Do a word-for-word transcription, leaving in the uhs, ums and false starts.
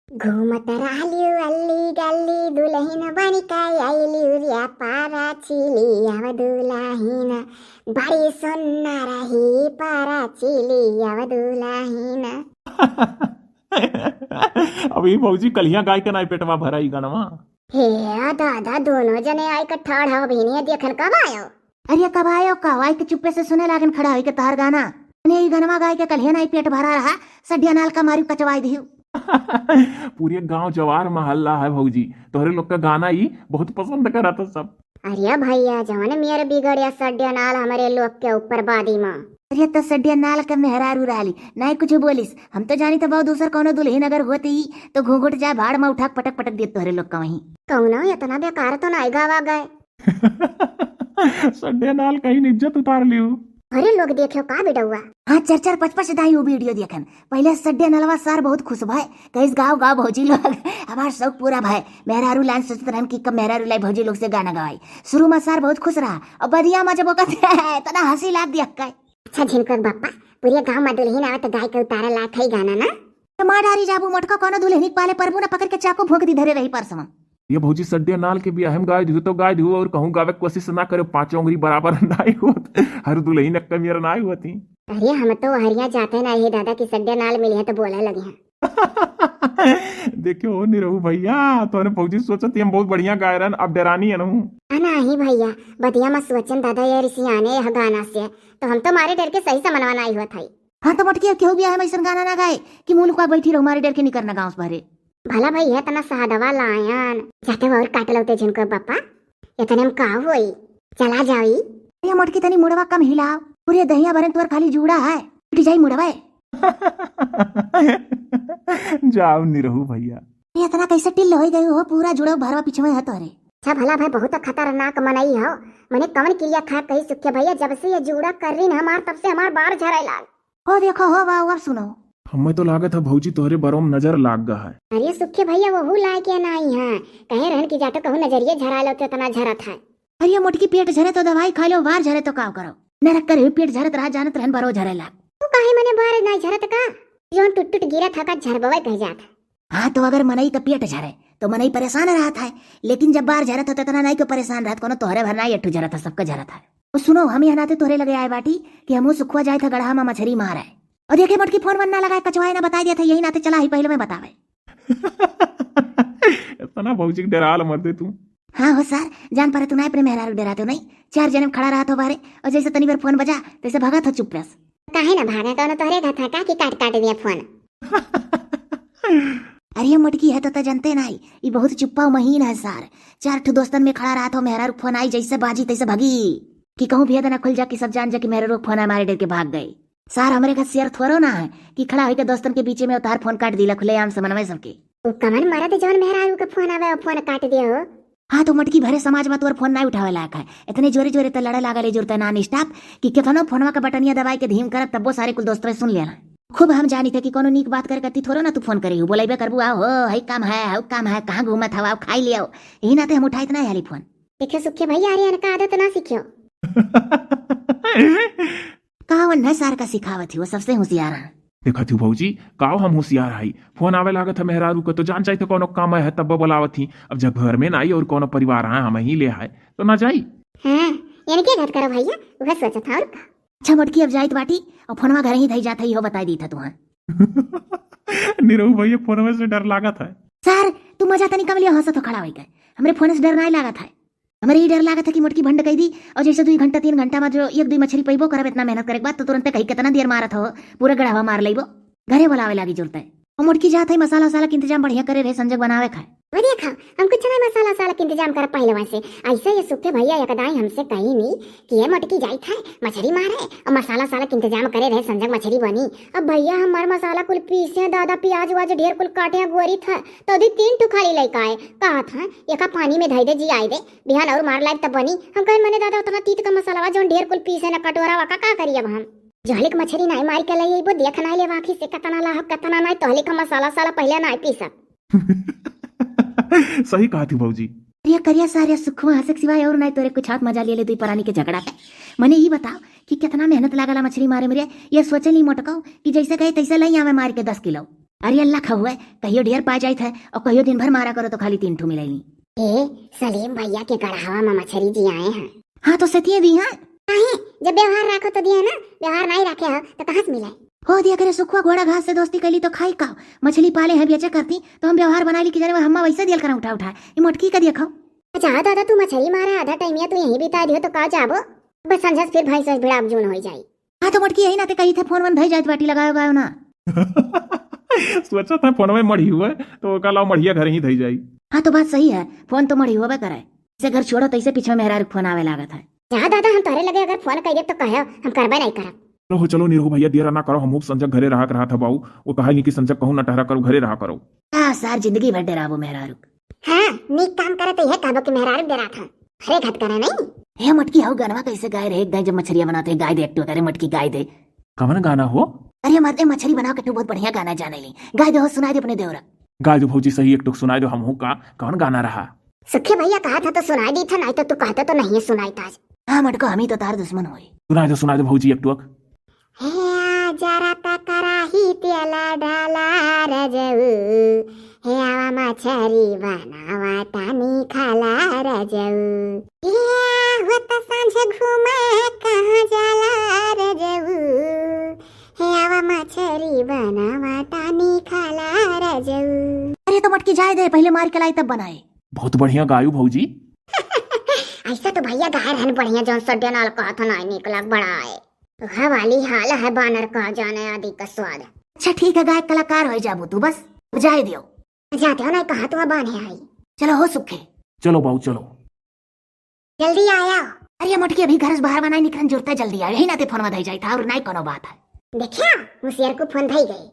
घूमत रहलियो अल्ली गल्ली, दुलहिन बनिके आइलियो रे पारा चिली। अब दुलहिन बड़ी सुन्नर ही पारा चिली, अब दुलहिन। अब ई भौजी कल्हिया गाइके नाई पेटवा भरा ई गनवा। हे दादा, दोनों जने आइके ठाढ़ हो बहिनिया, देखन कब आयो? अरे कब आयो का, आइके चुप्पे से सुने लागन खड़ा होइके तोहार गाना। अने ई गनवा गाइके कल्हिया नाई पेट भरा रहा, सड्डिया नाल का मारी कचवाई दिहु। पूरे गांव जवार महल्ला है भौजी, तोहरे लोग का गाना ई बहुत पसंद करत है सब। अरे भैया, जवन मेर बिगड़िया सड्डिया नाल हमरे लोग के ऊपर बादी माँ। अरे तो सड्डिया नाल के मेहरारू रहली, नाई कुछ बोलिस। हम तो जानी तो बाऊ दूसर कौनो दुलहिन अगर होती तो घूंघट जाए भाड़ में उठा के पटक पटक देत तोहरे लोग का वहीं। कौनो इतना बेकार तो नाई गावा गए। सड्डे नाल कहीं इज्जत उतार लियो। अरे लोग देखियो का बिडौआ। हाँ, चार चार पाँच पाँच दाई वो वीडियो देखन। पहले सड्डे नलवा सार बहुत खुश भय, कहिस गाओ गाओ भौजी लोग। हमार शौक पूरा भय। मेहरारू लाइन सोचत रहन कि कब मेहरारू लाई भौजी लोग से गाना गवाई। शुरू में सार बहुत खुश रहा और बदिया में जब ओकर तना हंसी लाग दिया कहे। अच्छा झिनकुआ के बापा, पूरे गांव में दुलहिन आवत गाय के उतारे लायक है गाना ना? तो मार डारी जाबू मोटका, कोनो दुलहिनी के पाले परबू ना, पकड़ के चाकू भोंक दी धरे रही परसवा। ये भौजी सड्डे नाल के बियाह में गाय दिहु तो गाय दिहु और कहूँ गावे के कोशिश ना करे, पाँचों उंगली बराबर नाई होत, हर दुलहिन अक्का मेरा नाई होती। अरे हम तो हरिया जाते ना ही दादा कि सड्डे नाल मिली है तो बोले लगे हैं। देखियो हो निरहू भैया, तोहरे भौजी सोचत ही हम बहुत बढ़िया गाय रहन, अब डेरानी है नहू। आ नाही भैया, बदिया मत सोचन दादा, ये रिसियाने यह गाना से, तो हम तो मारे डर के सही समनवा नाई हुआ था। हाँ तो मोटकी, अब केहू बियाह में ऐसन गाना ना गाए कि मुँह लुका बैठी रहो, मारे डर के निकर ना गाँव से बाहरे। भला भाई है तना सहदवा लायन, जाते और काट लौते झिनकुआ बापा, इतने में का होई, चला जाई। ये मोटकी तनी मुड़वा कम हिलाओ, पूरे दहिया भरन तोर खाली जूड़ा है, टूट जाई मुड़वा। जाओ निरहू भैया। ये इतना कैसे टिल्ल हो गई हो, पूरा जुड़ो भरवा पिछवे है तोरे। अच्छा भला भाई, बहुत खतरनाक मनई हो। मने कवन किरिया खा कही सुखे भैया, जब से ये जूड़ा कर रही न हमार, तब से हमार बार झरे लाग। हो देखो हो बाऊ, अब सुनो। हमें तो लागत है भौजी तोहरे बरों में नजर लाग गा है। अरे सुखे भैया, वहू लायक या नाई है, कहे रहन कि जातो कहूँ नजरिए झरा लो तो इतना झरत है। अरे मोटकी, पेट झरे तो दवाई खा लो, बार झरे तो का करो? नरक करे हुए पेट झरत रहा, जानत रहन बरो झरे लाग। तू काहे मने बार नाई झरत का? जौन टूट टूट गिरत है का झरबवे कह जात। हाँ, तो अगर मनई का पेट झरे, तो मनई परेशान रहत है, लेकिन जब बार झरत है, तो इतना नाई को परेशान रहत, कोनो तोहरे भर नाई, एठू झरत है, सबका झरत है। तो सुनो, हम यहाँ नाते तोहरे लगे आए बाटी कि हमहू सुखुआ जाए था गढ़ा में मछरी मारे। और देखे मोटकी, फोन वन ना लगाए, कचवाए ना बताए दिया था, यही नाते चला ही पहले मैं बतावे। इतना भौजी के डराल मर दे तू। हाँ हो सार, जान परे तू ना अपने मेहरारू डराते हो नहीं, चार जने में खड़ा रहत हो बाहरे, और जैसे तनी बार फोन बजा, तैसे भागत हो चुप्पे से। काहे ना भागा, कौनो तोहरे घर था का कि काट काट दिया फोन? अरे मोटकी है तो, तो जनते नाई, ई बहुत चुप्पा महीन है सार। चार ठो दोस्तन में खड़ा रहत हो, मेहरारू फोन आई, जैसे बाजी तैसे भागी। कि कहूँ भेद ना खुल जा कि सब जान जा कि मेहरारू फोन आई, मारे डर के भाग गए। सार हमरे का शेर थोड़ो ना है कि खड़ा होइके दोस्तन के बीचे में उतार फोन काट दिला खुलेआम समनवे सबके। उ कमन मरद जौन मेहरारू के फोन आवे, वो फोन काट दे हो? हाँ तो मोटकी, भरे समाज में तोर फोन ना उठावे लायक है। इतने जोरे जोरे ते लड़े लागल है, जोरते non stop कि केतनो फोनवा के बटनिया दबाई के धीम करब, तब्बो सारे कुल दोस्तवे सुन लेना। खूब हम जानी थे कि कोनो नीक बात करे कत्ती थोड़ो ना तू फोन करे हो, बोलेबे करबू, आओ हो, हई काम है, हऊ काम है, कहाँ घूमत हवा, आओ खाई ले आओ। यही नाते हम उठाइत ना हाली फोन। देखियो सुखे भैया, अरे इनका आदत ना सीखियो। का वन्ना सार का सिखावत ही, वो सबसे होशियार है। देखत ही भौजी, काव हम होशियार हई। फोन आवे लागत है मेहरारू के, तो जान जाई थे कोनो काम है, तब बुलावत ही। अब जब घर में ना आई और कोनो परिवार है, हम ही ले आए, तो ना जाई। हाँ, इनके घट करो भैया, वह सोचत है और का। अच्छा मोटकी, अब जाइत बाटी और फोनवा घर ही धई जात है, इहो बताई दी था तुहाँ। निरहू भैया, फोनवे से डर लागत है। सार, तू मजा तनी कम लियो, हंसत हो खड़ा होइके। हमरे फोन से डर नाई लागत है। हमरे ई डर लागत है कि मोटकी भंड कह दी और जैसे दुई घंटा तीन घंटा में जो एक दुई मछरी पैबो करब, इतना मेहनत करे के बाद तो तुरंते कही कितना देर मारत हो, पूरा गढ़ावा मार लेबो। घरे बुलावे लागी जुरते। और मोटकी जात है, मसाला वसाला के इंतजाम बढ़िया करे रहे, संजग बनावे खाए। वो देखा, हम कुछ नहीं मसाला वसाला के इंतजाम कर पहले वैसे। ऐसे ये सुखे भैया एक दाई हमसे कही नहीं कि ये मोटकी जाई था मछरी मारे और मसाला वसाला के इंतजाम करे रहे, संजग मछरी बनी। अब भैया हमार मसाला कुल पीसे, दादा प्याज व्याज ढेर कुल काटे, गोरी था तो अभी तीन ठो खाली लइका आए, कहा था एका पानी में धई दे जी आई दे, बिहान और मार लाइब तब बनी। हम कहे मने दादा उतना तीत का मसाला बा जौन ढेर कुल पीसे न कटोरा वा का, का करी अब हम? जहलिक मछरी नाई मार के लई अइबो, देख नाई ले आँखी से कतना लाहब कतना नाई, तोहलिक हम मसाला साला पहले नाई पीसब। सही कहा थी भौजी। अरे करिया सारे सुखवा हंसे के सिवाय और नाई तोरे कुछ हाथ मजा ले ले दुई परानी के झगड़ा के। मने ई बताओ कि कितना मेहनत लागला मछली मारे में रे। ये सोचे ली मोटको कि जैसे कहे तैसे लई आवे मार के दस किलो। अरे अल्लाह खहुए, कहियो ढेर पा जाइत है और कहियो दिन भर मारा करो तो खाली तीन ठो मिलैली। ए, सलीम भैया के गढ़ावा में मछरी जी आए हैं। हाँ तो सतिये दी हैं। काहे? जब व्यवहार राखो तो दिया ना, व्यवहार नहीं राखे हो तो कहाँ से मिले? हो दिया करे सुखुआ घोड़ा घास से दोस्ती कैली तो खाई का? मछली पाले हैं बेचे करती तो हम व्यवहार बना ली कि जाने हम्मा वैसे दियल करा उठा उठा। ये मोटकी का दिया खाओ। अच्छा दादा, तू मछली मारे आधा टाइमिया तू यहीं बिता दियो तो का जाबो? बस संझा से फिर भैंस भिड़ाप जून हो जाई। हाँ तो मोटकी यही नाते कही थे फोन वन धई जाइत बाटी लगायो गायो ना। सोचा था फोन में मढ़ी हुआ है तो ओका लाओ मढ़िया घर ही धई जाई। हाँ तो बात सही है, फोन तो मढ़ी हुआ करे। इसे घर छोड़ो तो इसे पीछे मेहरारू फोन आवे लागत है। जा दादा, हम तोहरे लगे अगर फोन कइबे तो कहे, हम करबे नहीं करब। चलो हो, चलो निरहू भैया, देर ना करो, हमहू संझक घरे रहा के रहा था बाऊ। वो कहा कि संझक कहूँ ना टहरा करो, घरे रहा करो। का सार जिंदगी भर डराबो मेहरारू। हाँ, नीक काम करे तो यह कहबो कि मेहरारू डरा था। अरे घट करे नहीं। हे मटकी, हऊ गानवा कैसे गाए रहे? एक दाई जब मछरिया बनाते गाए दे, एक टो, अरे मटकी गाए दे। कवन गाना हो? अरे मर्दे, मछरी बनाओ के तू बहुत बढ़िया गाना जाने ली, गाए दे हो, सुनाए दे अपने देवरा। गाए दो भौजी, सही एक टुक सुनाए दो हमहू का, कवन गाना रहा? सुखे भैया कहा था तो सुनाई दी था, नहीं तो तू कहते तो नहीं सुनाई था। हाँ मटको, हम ही तो तार दुश्मन होई। सुनाए दो, सुनाए दो भौजी एक टुक। हे आजा रात कराही तेला डाला रजऊ, हे आवा मछरी बनावा तानी खाला रजऊ। हे आवत सांझ घूमे कहाँ जाला रजऊ, हे आवा मछरी बनावा तानी खाला रजऊ। अरे तो मटकी जाए दे, पहले मार के लाई तब बनाए। बहुत बढ़िया गायू भौजी। ऐसा तो भैया गाय रहन बढ़िया, जौन सड्डे नाल कहत हन, आई निकला बड़ा है। वह वाली हाल है बानर का, जाने आदि का स्वाद। अच्छा ठीक है, गायक कलाकार हो जाबू तू, बस जाए दियो। जाते हो ना, कहा तू बान्हे आई। चलो हो सुखे। चलो बाऊ, चलो। जल्दी आया। अरे मोटकी, अभी घर से बाहर बनाए निकलन जुरता, जल्दी आया, यही नाते फोन धई जाई था और नहीं कोनो बात है। देखिया, मुसियर को फोन धई गई।